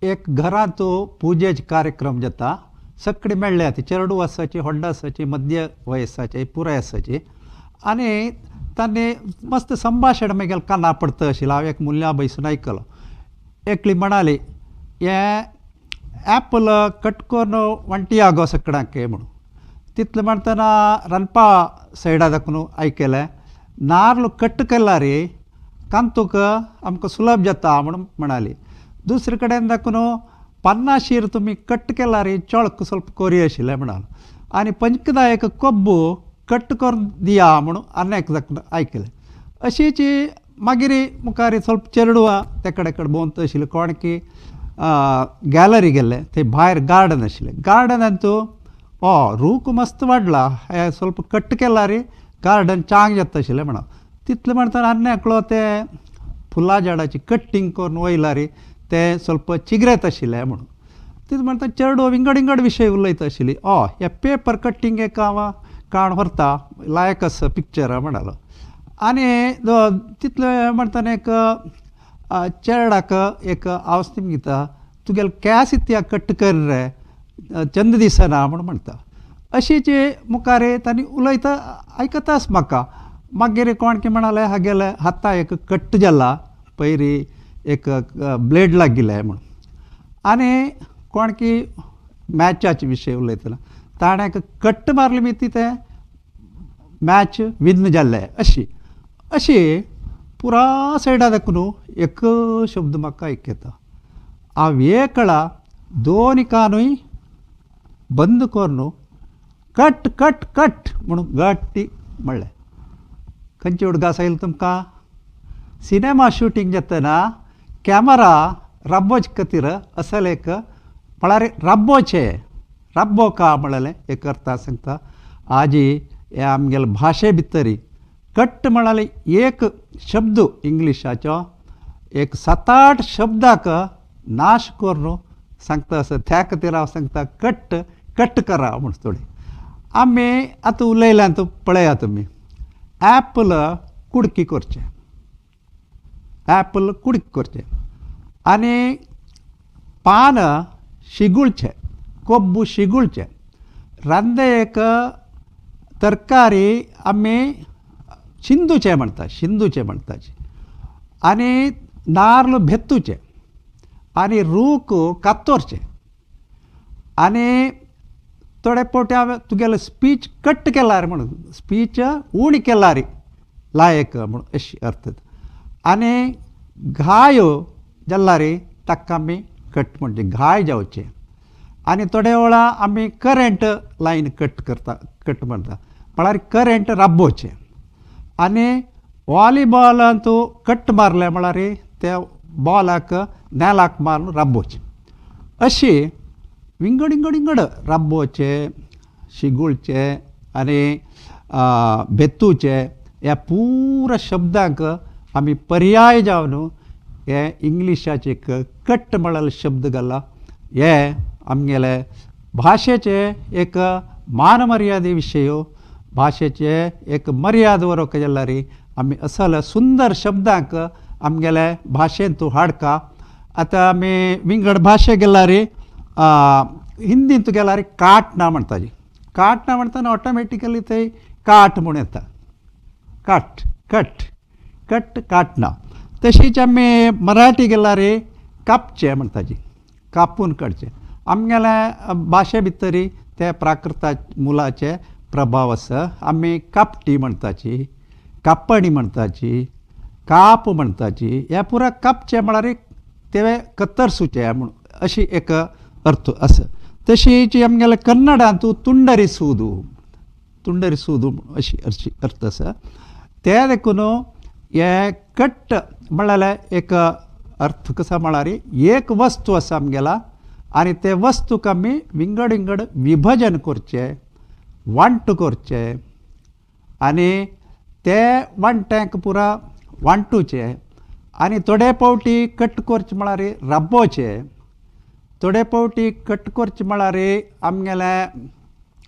एक घरांत पुजेचे कार्यक्रम जाता. सगळीं मेळ्ळ्या ती चेरडूव आसाची, व्हडलो आसाची, मध्य वयसाचे, पुराय आसाची आनी तांणी मस्त संभाशण मागीर काना पडटा आशिल्लें. हांव एक मुल्या बैसून आयकलो. एकली म्हणाली, हें एपल कट करून वांटया गो सगळ्यांक म्हणून. तितलें म्हणटना रांदपा सायडा दाखून आयकलें, नार्ल कट केला रे कांतूक आमकां सुलभ जाता म्हणून म्हणाली. दुसरे कडेन दाखून पन्नाशीर तुमी कट केला रे चोळक ಸ್ವಲ್ಪ कोरी आशिल्लें म्हणाल. आनी पंचदा एक कोब्बू कट करून दिया म्हणून आनी एक दाखून आयकलें. अशीच मागीर मुखार ಸ್ವಲ್ಪ चेरडुवां ते कडेन कडेन भोंवता आशिल्लें. कोण की गॅलरी गेल्ले, थंय भायर गार्डन आशिल्लें. गार्डनांत ओ रूख मस्त वाडला, हे ಸ್ವಲ್ಪ कट केला रे गार्डन चांग जाता आशिल्लें म्हणून. तितलें म्हणटना आनी एकलो ते फुलां झाडाची कट्टींग करून वयला रे ते ಸ್ವಲ್ಪ चिगरेत आशिल्लें म्हणून. तितलें म्हणटा चेडो विंगड विंगड विशय उलयता आशिल्ली. ओ हे पेपर कट्टींग एक हांव काण व्हरता लायक आसा पिक्चर म्हणालो. आनी तितलें म्हणटना एक चेरडाक एक हांव दिता, तुगेले केंस इतल्या कट कर रे चंद दिसना म्हूण म्हणटा. अशीच मुखार तांणी उलयता आयकताच म्हाका. मागीर कोण की म्हणाले, हागेले हाता एक कट्ट जाला पयरी एक ब्लेड लागिल्लें म्हूण. आनी कोण की मॅचाचे विशय उलयतना ताणें एक कट्ट मारली मी ती तें मॅच विन जाल्लें. अशी अशी पुरा सायडा दाखून एक शब्द म्हाका आयकता. हांव एकळा दोन कानूय बंद करून कट कट कट म्हणून गट्टी म्हणलें. खंयची उडगास आयलो तुमकां? सिनेमा शुटींग जातना कॅमरा राबोचे खातीर असले एक म्हळ्यार राबोचें राब्बो का म्हणलें एक अर्थ सांगता. आजी हे आमगेले भाशे भितरी कट्ट म्हळ्यार एक शब्द इंग्लिशाचो एक 7-8 शब्दाक नाश करून सांगता आसा. त्या खातीर हांव सांगता कट्ट कट्ट करा म्हूण. थोडे आमी आतां उलयल्यात पळया तुमी, एपल कुडकी करचें, एपल कुडकी करचें आनी पान शिगुळचें, कोब्बू शिगुळचें. रांदे एक तरकारी आमी शिंदूचें म्हणटा, शिंदूचें म्हणटा. आनी नार्ल भेत्तुचें आनी रूख कातोरचें. आनी थोडे फावटी हांवें तुगेलो स्पीच कट केला रे म्हणून, स्पीच उणी केला रे लायक म्हणून अशी अर्थ. आनी घायो जाला रे ताका आमी कट म्हणजे घाय जावचें. आनी थोडे वेळा आमी करंट लायन कट करता, कट म्हणटा म्हळ्यार करंट राबोवचें. आनी वॉलीबॉलांत कट मारलें म्हळ्यार त्या बॉलाक नेलाक मारून राबोवचें. अशी विंगड विंगड विंगड राबोवचें, शिगुळचें आनी बेतूचें ह्या पुरा शब्दांक आमी पर्याय जावन हे इंग्लिशाचे एक कट्ट म्हळ्यार शब्द घाला. हे आमगेले भाशेचे एक मानमर्यादे विशय, भाशेचे एक मर्याद वरोवंक जाल्यार आमी असले सुंदर शब्दांक आमगेले भाशेंत हाडका. आतां आमी विंगड भाशे गेल्यार हिंदींत गेल्यार काट ना म्हणटाली. काट ना म्हणटना ऑटोमॅटिकली थंय काट म्हूण येता, काट कट कट काट ना. तशीच आमी मराठी गेल्यार कापचें म्हणटाची, कापून काडचें. आमगेले भाशे भितरी ते प्राकृता मुलाचे प्रभाव आसा. आमी कापटी म्हणटाची, कापणी म्हणटाची, काप म्हणटाची. हे पुरा कापचें म्हळ्यार ते कत्तरसुचें म्हूण अशी एक अर्थ आसा. तशीच आमगेले कन्नडांत तुंडरी सूदू, तुंडरी सूदू अशी अशी अर्थ आसा. ते देखून हे कट्ट म्हळ्यार एक अर्थ कसो म्हळ्यार एक वस्तू आसा आमगेला आनी ते वस्तूक आमी विंगड विंगड विभजन करचें, वांट करचें आनी ते वांट्यांक पुरा वांटूचें. आनी थोडे फावटी कट करचें म्हळ्यार राबोवचें, थोडे फावटी कट करचें म्हळ्यार आमगेलें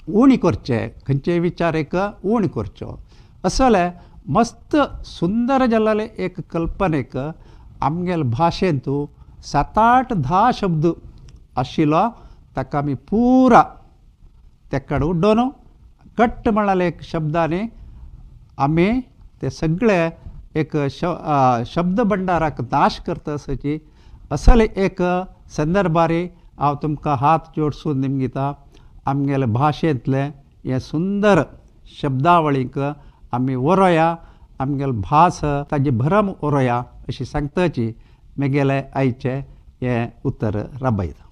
उणी करचें, खंयचेय विचार एक उणी करचो. असले मस्त सुंदर जाल्ले एक कल्पनेक आमगेले भाशेंत सात आठ धा शब्द आशिल्लो ताका आमी पुरा तेकाड उड्डोवन कट्ट म्हळ्यार एक शब्दांनी आमी ते सगळे एक शब्द भंडाराक नाश करता आसाची. असले एक संदर्भार हांव तुमकां हात जोडसून निमगिता, आमगेले भाशेंतले हे सुंदर शब्दावळीक आमी वरोया, आमगेले भास ताजी भरम उरोया अशी सांगताची म्हगेले आयचे हें उतर राबयता.